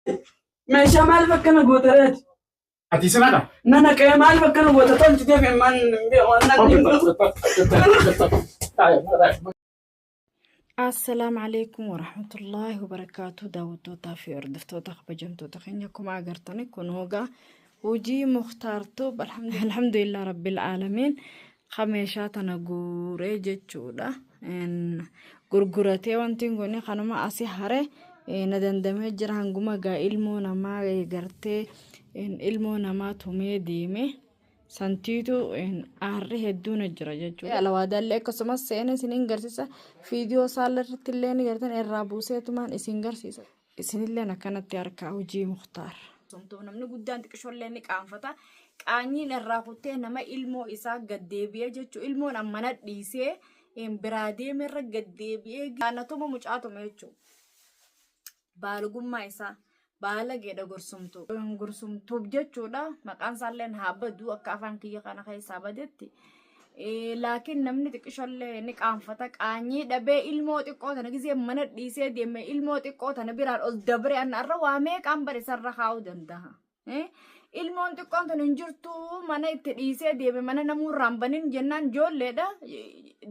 Meeshaa maaliif akkana goota reeti? Ati isa naqa. Na naqee maaliif akkana goota tolchiteef hin beeku. Assalaamu alaikum warahmatullaahi wabarakaatu. Daawwattootaa fi hordoftoota kabajamtoota keenya, akkuma agartani kun hoogaa hojii Muktaartuub, alhamdulillah rabbil aalamiin, ka meeshaa tana guuree jechuudha. Gurguratee wanti kun kanuma asi hare na dandamee jira. Hanguma gaa ilmoo namaa gartee ilmoo namaa tumee deeme santiitu aarri hedduun jira jechuudha. Alawaadaallee akkasumas seena isiniin garsiisa. Viidiyoo isaallee irratti illee ni gartan, irraa buuseetumaan isin garsiisa. Isinilleen akkanatti harkaa hojii Muktaar. Namni guddaan xiqqishoollee ni qaanfata. Qaanyiin irraa kuttee nama ilmoo isaa gad deebi'ee jechuudha. Ilmoon ammana dhiisee biraa deemerra gad deebi'ee naatuma mucaatuma jechuudha. Baalgummaa isaa baala geedha gorsumtuu. Gorsumtuuf jechuudha. Maqaan isaallee haa badu akka afaan kiyya kana keessaa badetti. Laakiin namni xiqqishollee ni qaanfata. Qaanyii dhabee ilmoo xiqqoo tana gisee mana dhiisee deeme, ilmoo xiqqoo tana biraan ol dabre, anna irra waa meeqaan bare sarra kaa'uu danda'a. Ilmoon xiqqoon tun hin jirtu, mana itti dhiisee deeme, mana namuurraan banin jennaan ijoolleedha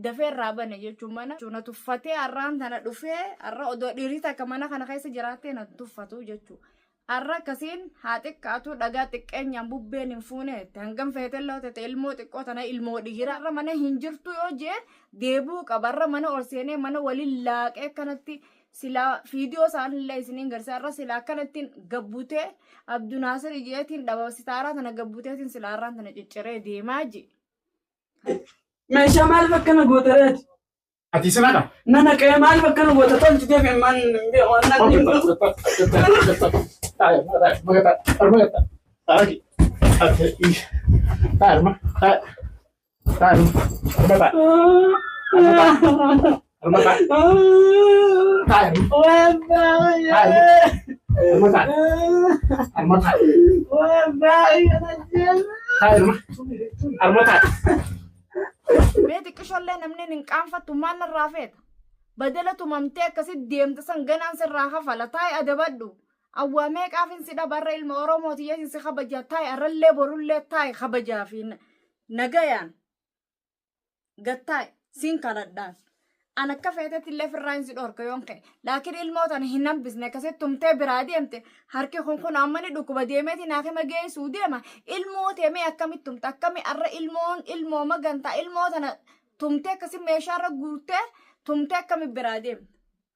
dafee irraa bane jechuun mana. Na tuffatee har'aan tana dhufee, har'a odoo dhiirri takka mana kana keessa jiraattee na tuffatu jechuudha. Har'a akkasiin haa xiqqaatu, dhagaa xiqqeenyaan bubbeen hin fuune, hangam feetellee ta'e ilmoo xiqqoo tana, ilmoo dhiira har'a mana hin jirtu yoo jee deebuu qaba. Har'a mana ol seenee mana waliin laaqee akkanatti silaa viidiyoo isaanillee isiniin garsiisa. Har'a silaa akkanatti gabbutee Abdunaasir ijeetiin dhaba sitaaraa tana gabbuteetiin silaa har'aan tana cicciree deemaa ji. Meeshaa maaliif akkana goota reeti? Ati isa naqa. Na naqee maaliif akkana goota tolchiteef hin beeku. Mee xiqqishollee namni hin qaanfattu, maal narraa feeta? Badala tumamtee akkasitti deemte san ganaan sirraa kafala. Taa'i, adabadhu. Awwaa meeqaafin si dhaba? Har'a ilma Oromooti yesin si kabajaa. Taa'i, har'allee borullee taa'i, kabajaa fi nagayaan gattaa'i siin kadhadhaan. An akka feetetti illee firraan si dhorka yoon ka'e. Laakiin ilmoo tana hin hambisne. Akkasitti tumtee biraa deemte, harki kun kun amma ni dhukkuba, deemeeti naaf hima geessuu deema. Ilmoo teemee akkamitti tumte? Akkami har'a ilmoon ilmoo magantaa ilmoo tana tumtee akkasi meeshaarra guurtee tumtee akkami biraa deemte?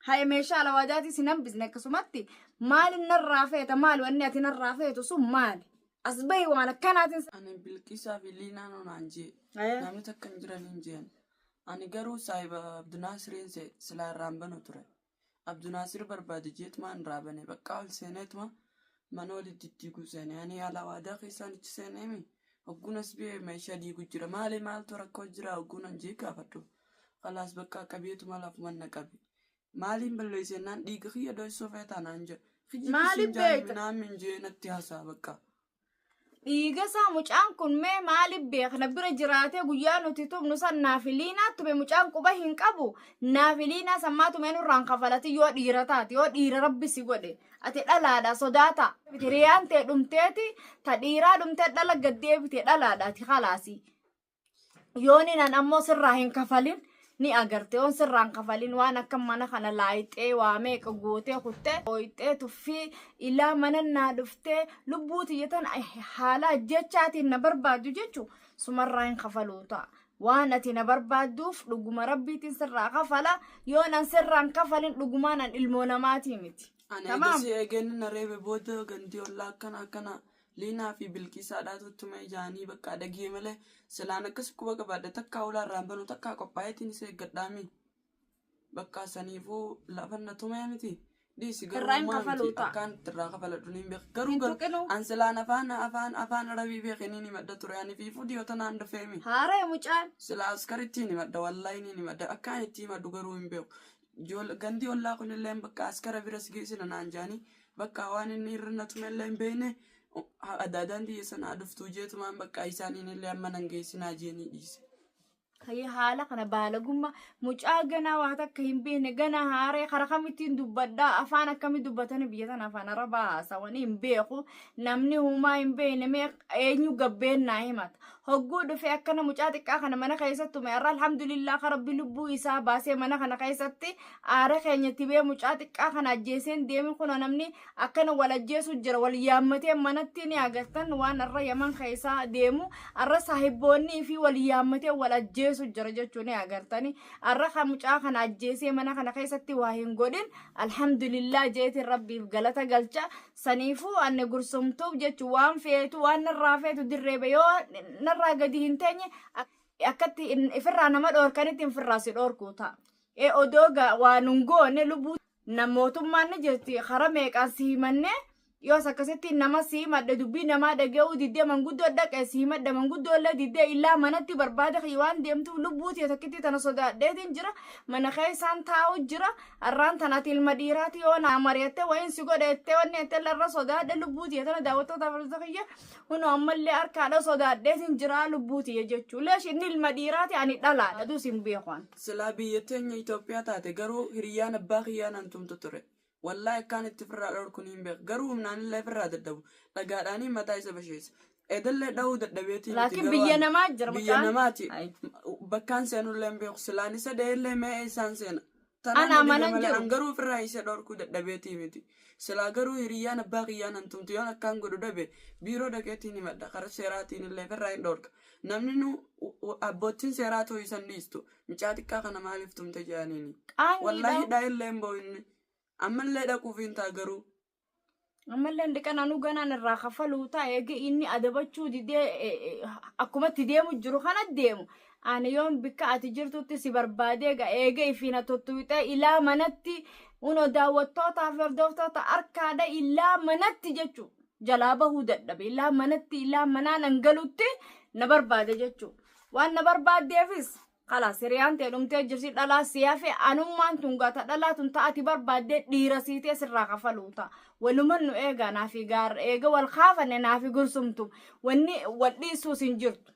Haye, meeshaa alawaadaatis hin hambisne akkasumatti. Maali narraa feeta? Maali wanni ati narraa feetu sun maali? As bahi waan akkanaatiin. Ani Bilqisaa fi Liinaan onaan jee. Namni takka hin jiran hin jeen. Ani garuu saahiba Abdunaasiriin silaa irraan banu ture. Abdunaasir barbaade jeetumaan irraa bane. Bakka ol seeneetuma mana walitti diddiiguu seene. Ani alawaadaa keessaan ichi seeneemi. Hogguun as biyee meeshaa diigu jira. Maali, maaltu rakkoo jira hogguun an jee gaafadhu. Khalaas, bakka qabeetuma lafuma na qabe. Maaliin balleessennaan dhiiga kiyya dhoysuu feetaa naan jedhe. Maaliif beekta? Naan jee natti haasaa bakka. Dhiiga isaa mucaan kun mee maaliif beekna? Bira jiraatee guyyaa nuti tumnu san naafiliinaa tume, mucaan quba hin qabu. Naafiliinaa sammaa tumee nurraan kafalati. Yoo dhiira taate, yoo dhiira rabbi si godhe, ati dhalaadha, sodaata. Hiriyaan tee dhumteeti, ta dhiiraa dhumtee dhala gad deebite, dhalaadha ati, khalaasii. Yooni nan ammoo sirraa hin kafalin ni agarte. Yoon sirraa hin kafalin waan akka mana kana laayixee waa meeqa gootee kuttee ooyixee tuffii ilaa mana naa dhuftee lubbuu tiyyatan haala ajjechaatiin na barbaaddu jechu sumarraa hin kafaluu ta'a. Waan ati na barbaadduuf dhuguma rabbiitiin sirraa kafala. Yoo nan sirraa hin kafalin dhugumaan an ilmoo namaatii miti. Ani Tamaam. eegasii eegeen na reebe booda gandii ollaa akkana akkana Liinaa fi Bilqiisaadhaatu ittuma ijaanii bakka dhagee malee silaan akkas quba qabaadhe takkaa ulaa irraan banu takkaa qophaa'eetiin isa eeggadhaami. Bakka saniifuu lafa na tumee miti. Dhiisi garuu Irraa hin maa kafaluu miti ta'a. akkaan irraa kafaladhu niin beeka. Garuu Hin garuu tuqinuu. an silaan afaan Arabii beekanii ni madda ture, ani fiifuu dhiyoo tanaan dhufeemi. Haaree mucaan. Silaa askarittiin himadha, wallaahi niin himadha, akkaan itti himadhu garuu hin beeku. Gandii ollaa kunillee bakka askara bira si geessina naan jaanii, bakka waan inni irra na tumellee hin beekne, adaadaan tiyya sanaa dhuftuu jeetumaan bakka isaaniin illee amma nan geessinaa jeenii dhiise. Haala kana baalagummaa mucaa ganaa waa takka hin beekne, ganaa haaree karaa kamittiin dubbadhaa, afaan akkamii dubbatanii, biyya tana afaan arabaa haasawanii hin beeku. Namni humaa hin beekne mee eenyu gabbeen naa himata? Hogguu dhufee akkana mucaa xiqqaa kana mana keessatti tume. Irra alhamdulillah, rabbi lubbuu isaa baasee mana kana keessatti aara keenya tibee mucaa xiqqaa kana ajjeeseen deemi. Kun namni akkana wal ajjeesu jira, wal yaammatee manatti. Ni agartan waan irra Yaman keessaa deemu. Arra saahibboonni fi wal yaammatee wal ajjeesu jira jechuun ni agartani. Arra kan mucaa kana ajjeesee mana kana keessatti waa hin godhin, alhamdulillah jeetiin rabbiif galata galcha. Saniifuu anne gursumtuuf jechuun waan feetu, waan narraa feetu dirreebe, yoo narraa gadi hin teenye akkatti ifirraa nama dhoorkanitti ifirraa si dhoorkuu ta'a. E odoo waan hin goone lubbuu namootummaan ni jirti. Karaa meeqaan si himanne? Yoos akkasitti nama si himadhe, dubbii namaa dhaga'uu diddee, manguddoo dhaqe si himadhe, manguddoo illee diddee, illaa manatti barbaade waan deemtuuf lubbuu tiyya takkitti tana sodaadheetiin jira, mana keessaan taa'u jira. Arraan tanaati ilma dhiiraati yoo naa mari'atte wayin si godhettee wanni ettee irra sodaadhe lubbuu tiyya tana. Daawwattoota farda kiyya, hunoo ammallee harkaadha sodaadheetiin jira lubbuu tiyya jechuu. Leesh inni ilma dhiiraati, ani dhalaadha, dus hin beeku an. Silaa biyya teenya Itoophiyaa taate garuu hiriyyaan abbaa kiyyaa nan tumtu ture. Wallaahi akkaan itti firraa dhorku ni hin beeku. Garuu humnaan illee firraa dadhabu. Dhagaadhaanii mataa isa basheessa. Edallee dha'uu dadhabeetii miti. Laakiin garuu biyya namaa jira biyya mucaan. namaati. Ay. Bakkaan seenullee hin beeku. Silaan isa dha'ellee mee isaan seena. Ana amanan malee jiru. An garuu ofirraa isa dhorkuu dadhabeetii miti. Silaa garuu hiriyyaan abbaa kiyyaa nan tumtu. Yoon akkaan godhu dhabe biiroo dhaqeetiin himadha. Karaa seeraatiin illee ofirraa hin dhorka. Namni nu abboottiin seeraa ta'uu isan dhiistu. Mucaa xiqqaa kana maaliif tumte jedhaniini. Wallaahi Qaanyiidha. dha'ellee hin bo'inni. Ammallee dhaquuf hin ta'a garuu. Ammallee dhiqananuu ganaan irraa kafaluu ta'a. Eegi inni adabachuu didee akkumatti deemu jiru kana deemu. Ani yoon bikka ati jirtutti si barbaadee ga eega ifiina tuttuuxee ilaa manatti, uno daawwattootaa fi hordoftoota harkaadha, ilaa manatti jechuu jalaa bahuu dadhabe, ilaa manatti, ilaa manaan angalutti na barbaade jechuu. Waan na barbaaddeefis kalaas hiriyaan ta'e dhumtee jirti, dhalaa si hafe. Anummaan tun gata dhalaa tun ta'ati barbaaddee dhiira siitee sirraa kafaluu ta'a. Waluman nu eegaa naafi gaar eega wal kaafanne naafi gursumtu wanni wal dhiisuus hin jirtu.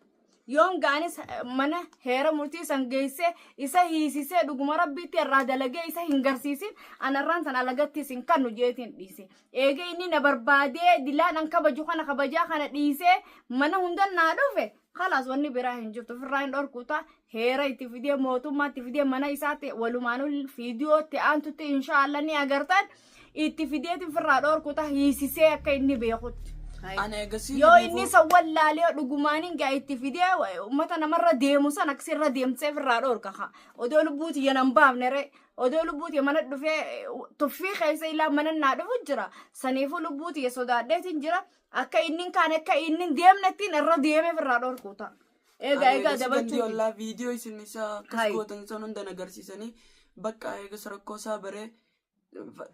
Yoon ga'anis mana heera murtii san geessee isa hiisisee dhuguma rabbiitti irraa dalagee isa hin garsiisin, anarraan san alagattis hin kannu jeetiin dhiise. Eega inni na barbaadee dilaan an kabaju kana kabajaa kana dhiisee mana hundan naa dhufe, kalaas wanni biraa hin jirtu, ofirraa hin dhorkuta. Heera itti fidee, mootummaa itti fidee, mana isaatti walumaanuu fiidiyootti aantutti inshaallah ni agartan, itti fideetiin ofirraa dhorkuta hiisisee akka inni beekutti. Ana eegasii Yoo inni isa wallaalee dhugumaan gaa itti fidee uummata namarra deemu san akkasirra deemsee ofirraa dhorka haa. Odoo lubbuuti yanan baafne re, odoo lubbuuti mana dhufee tuffii keessa ilaa mana naa dhufu jira. Saniifuu lubbuuti sodaadheetiin jira, akka inni hin kaane, akka inni hin deemnettiin irra deemee ofirraa dhorku ta'a. Egaa egaa dabachuu. Ollaa viidiyoo isin isa akkas Hai. gootan sun hunda agarsiisanii bakka eegas rakkoo isaa baree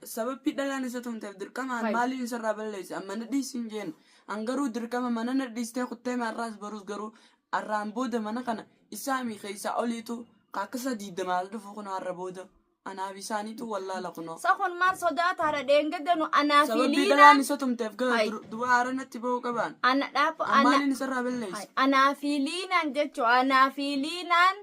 sababbii dhalaan isa tumteef dirqamaan Hai. maaliin isarraa balleesse? Amma na dhiisin jeen, an garuu dirqama mana na dhiistee kuttee maarraas barus, garuu arraan booda mana kana isaa mi keessaa oliitu akkasa diidamaal dhufu kun har'a booda anaaf isaaniitu wallaala kunoo. Sa kun maal sodaataadha? Dheengadda anaa fi Sababii liinaan dhalaan isa tumteef Hai. gara du'a haara natti ba'uu qabaan. Ana dhaabbo An ana. maaliin isarraa balleesse? Anaa fi liinaan jechuun, anaa fi liinaan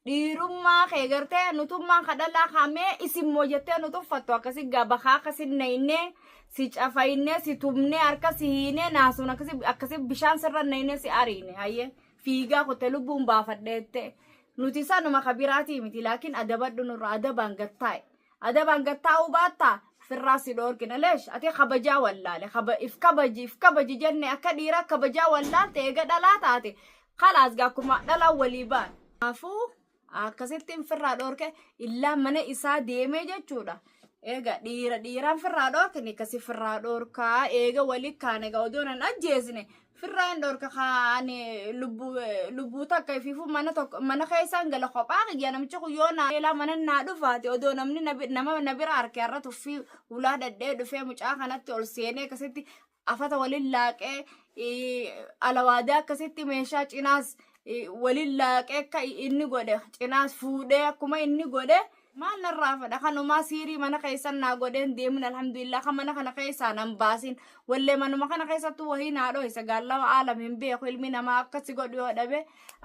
dhiirummaa kee gartee nutummaan kadhalaa kamee isin moo jettee nu tuffattu, akkasi gabakaa akkasi naynee si cafaynee si tumnee harka si hiinee naasuun akkasi akkasi bishaan sirra naynee si ariine, hayyee fiigaa kutte lubbuun baafadheette. Nuti sanuma kabiraatii miti, laakiin adabadhu nurra, adabaan gattaa'e, adabaan gattaa'uu baattaa firraa si dhoorkina. Leesh ati kabajaa wallaale? If kabaji, if kabaji jenne, akka dhiiraa kabajaa wallaalte. Eega dhalaa taate kalaas gaa akkuma dhalaa walii baan. Kanaafuu akkasittiin firraa dhoorke, illaa mana isaa deemee jechuudha. Eega dhiira dhiiraan firraa dhoorkini akkasi firraa dhoorkaa, eega wali kaane egaa odoo nan ajjeesne firraa hin dhoorka. Kaane lubbuu lubbuu takka ifiifuu mana tokko mana keessaan gala kophaa kiyya. Namichi kun yoo naa eelaa mana naa dhufaate, odoo namni nama na bira harke har'a tuffii ulaa dhadhee dhufee mucaa kanatti ol seenee akkasitti afata waliin laaqee, alawaadaa akkasitti meeshaa cinaas waliin laaqee akka inni godhe cinaas fuudhee akkuma inni godhe. Maal narraa fedha kanumaa siirii mana keessan naa godheen deemin alhamdulillah kan mana kana keessaa nan baasin wallee manuma kana keessattuu wahii naa dhohisa gaallawa aalam hin beeku ilmi namaa akkasi godhu yoo dhabe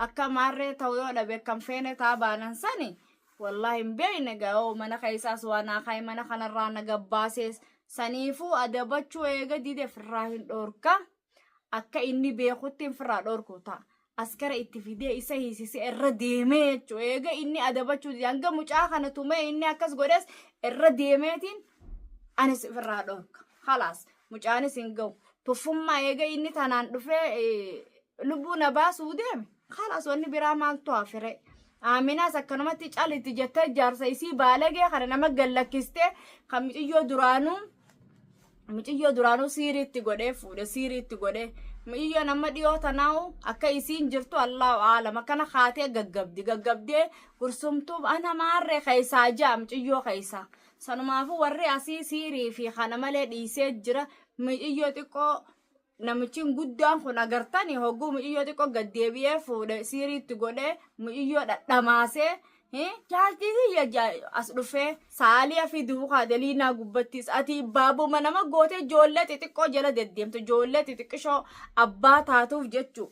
akka maarree ta'u yoo dhabe kan feene taa baanan sani wallahi hin beekne gaa'oo mana keessaas waa naa kaa'e mana kanarraa na gabbaasees saniifuu adabachuu eega dide firraa hin dhoorka. Akka inni beekutti ofirraa dhorku ta'a. Askara itti fidee isa hiisisee irra deemee jechuudha. Eega inni adabachuu dide hanga mucaa kana tumee inni akkas godhes irra deemeetiin anis ofirraa dhorka. Halaas mucaanis hin ga'u. Tuffummaa eega inni tanaan dhufee lubbuu na baasuu deeme. Halaas wanni biraa maaltu hafire. Aaminaas akkanumatti calitti jettee jaarsa isii baalagee kana nama gallakkistee kan muciyyoo duraanuu Muciyyoo duraanuu siiriitti godhee fuudhe siiriitti godhee muciyyoon amma dhiyoo tanaa'u akka isiin jirtu Allahu aalam akkana kaatee gaggabdi gaggabdee gursumtuu ana maarree keessaa ja'a muciyyoo keessaa sanumaafuu warri asii siirii fi kana malee dhiisee jira muciyyoo xiqqoo namichiin guddaan kun agartani hogguu muciyyoo xiqqoo gad deebi'ee fuudhe siiriitti godhee muciyyoo dhadhamaasee jaartii tiyya as dhufee saaliya fiduu kaadeliinaa gubbattis ati baabuma nama gootee ijoollee xixiqqoo jala deddeemtu ijoollee xixiqqishoo abbaa taatuuf jechuu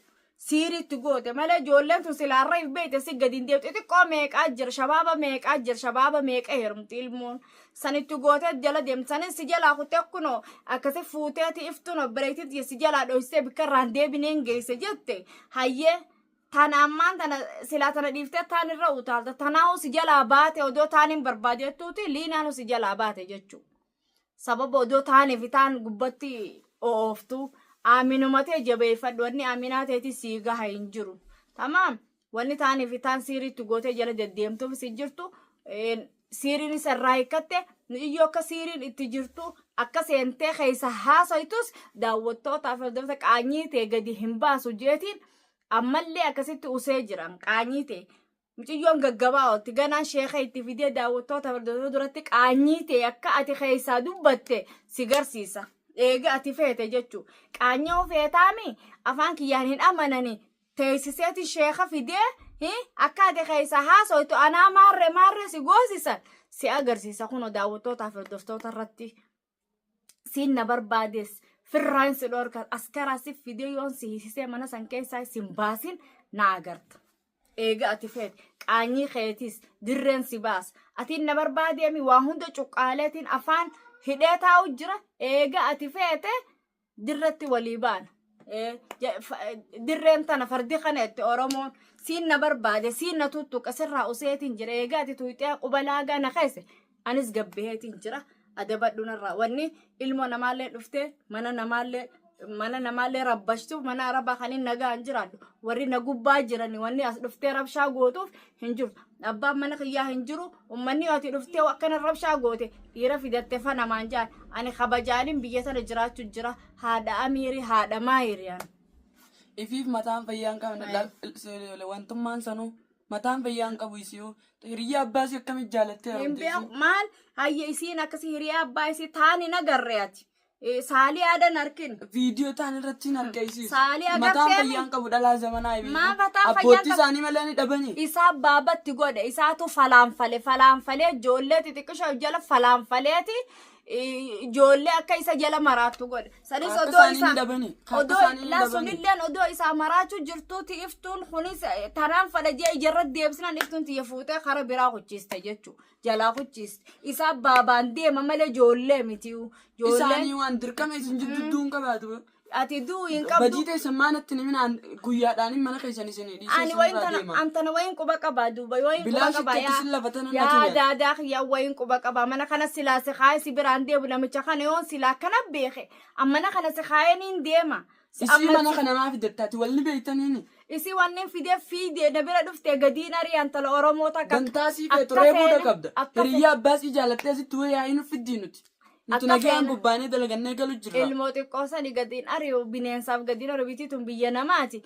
siiriitti goote malee ijoolleen tun silaarra if beekte si gadi hin deemtu xixiqqoo meeqaa jira shabaaba meeqaa jira shabaaba meeqa heerumti ilmoon sanitti gootee jala deemtu sanis si jalaa kuttee kunoo akkasi fuuteeti iftuun obboleettii si jalaa dhoysitee bikka irraan deebineen geesse jette hayyee tana ammaan tana silaa tana dhiiftee taan irra utaalta tanaa'u si jalaa baate odoo taan hin barbaadeettuuti liinaanu si jalaa baate jechuudha. Sababa odoo taanee fi taan gubbatti ooftu aaminuma ta'e jabeeffadhu wanni aaminaa ta'eeti sii gaha hin jiru. Tamaam wanni taanee fi taan siiriitti gootee jala deddeemtuuf si jirtu siiriin isa irraa hiikkatte iyyuu akka siiriin itti jirtu akka seentee keessa haasoytus daawwattootaaf hordoftoota qaanyii ta'e gadi hin baasu jeetiin ammallee akkasitti usee jiran qaanyii ta'e. Mucayyoon gaggabaa oolti. Ganaan sheeka itti fidee daawwattoota hordoftoota duratti qaanyii ta'e akka ati keessaa dubbatte si garsiisa. Eega ati feete jechuu. Qaanyoo feetaami afaan kiyyaan hin amanani teessiseeti sheeka fidee akka ati keessaa haasoytu anaa maarree maarree si goosisan si agarsiisa kunoo daawwattootaaf hordoftoota irratti. Siin na barbaades firraan si dhorka askaraa si fidee yoon si hiisisee mana san keessaa sin baasin na agarta. Eega ati feete qaanyii keetis dirreen si baasa. Atiin na barbaadeemi waa hunda cuqqaaleetiin afaan hidhee taa'u jira. Eega ati feete dirratti walii baana. Dirreen tana fardi kana itti Oromoon siin na barbaade siin na tuttuqa sirraa useetiin jira. Eega ati tuyxee quba laagaa na keesse anis gabbaheetiin jira. Adabadhu narraa wanni ilmoo namaallee dhuftee mana namaallee mana namaallee rabbashtuuf mana arabaa kan hin nagaan jiraadhu warri na gubbaa jirani wanni as dhuftee rabshaa gootuuf hin jiru abbaan mana kiyyaa hin jiru ummanni ati dhuftee akkana rabshaa goote dhiira fidatte fa namaan jaan ani kabajaanin biyya tana jiraachuu jira haadha amiiri haadha maayiriyaan. Ifiif mataan fayyaa hin qabne wantummaan sanuu Mataan fayyaa hin qabu isiyuu. Hiriyyaa abbaa isii akkamitti jaalattee Hin haaromte beeku isiin? maal hayya isiin akkasii hiriyaa abbaa isii taan hin agarre ati. Saalii aadan arkin. Viidiyoo taan irratti hin arga isiis. Saalii Mataan agartee fayyaa hin qabu dhalaa zamanaa ibiifu. Maa mataan fayyaa hin Abbootii qabu? isaanii malee ni dhabanii. Isaa baabatti godhe isaatu falaanfale falaanfalee ijoollee xixiqqishoo jala falaanfaleeti ijoollee akka isa jala maraattu godhe. Sanis Akka odoo isaanii isaa ni dhabani. Akka odoo isaanii ni laa dhabani. sunilleen odoo isaa maraachuu jirtuuti iftuun kunis tanaan fadha jee ijarra deebisnaan iftuun tiyya fuutee kara biraa kuchiiste jechuu jalaa kuchiiste. Isaa baabaan deema malee ijoollee miti. Ijoolleen Isaanii waan dirqama isin jidduu hin qabaatu. Ati du'u hin qabdu. Badii teessan maa natti hin himinaan guyyaadhaan mana keessan isin dhiisee Ani isin wayin irraa tana deema. an tana wayin quba qaba duuba wayin quba Bilaashitti qaba yaa akkasiin lafa tana yaa natu nyaata. daadaa kiyyaa wayin quba qaba mana kana silaa si kaayee si biraan deemu namicha kana yoon silaa kana beeke an mana kana si kaayee niin deema. Si Isii amma mana si- kana maa fidattaati walni beeytaniini. Isii wanneen fidee fiidee na bira dhuftee gadiin ari'an tala Oromoo takka Dantaa sii feetu akka reebuudha feene qabda. akka fe- Hiriyyaa abbaa sii jaalattee asitti wayii haa fiddii nuti. Nuti Akka nagayaan feene bobbaanee dalagannee galu jirra. Ilmoo xiqqoo sani gadiin ari'u bineensaaf gadiin ari'u bitii tun biyya namaati.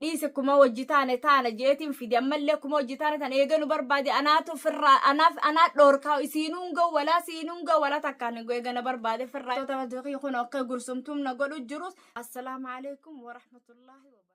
Dhiise kuma wajji taane taana jeetiin fide ammallee kuma wajji taane taana eega nu barbaade anaatu firraa anaaf anaa dhoorkaa isiinuun ga'u walaa siinuun ga'u walaa takkaan hin ga'u eega na barbaade firraa. Kun akka gursumtuun na godhu jirus. Assalaamu alaikum warahmatullaahi wabarakatuh.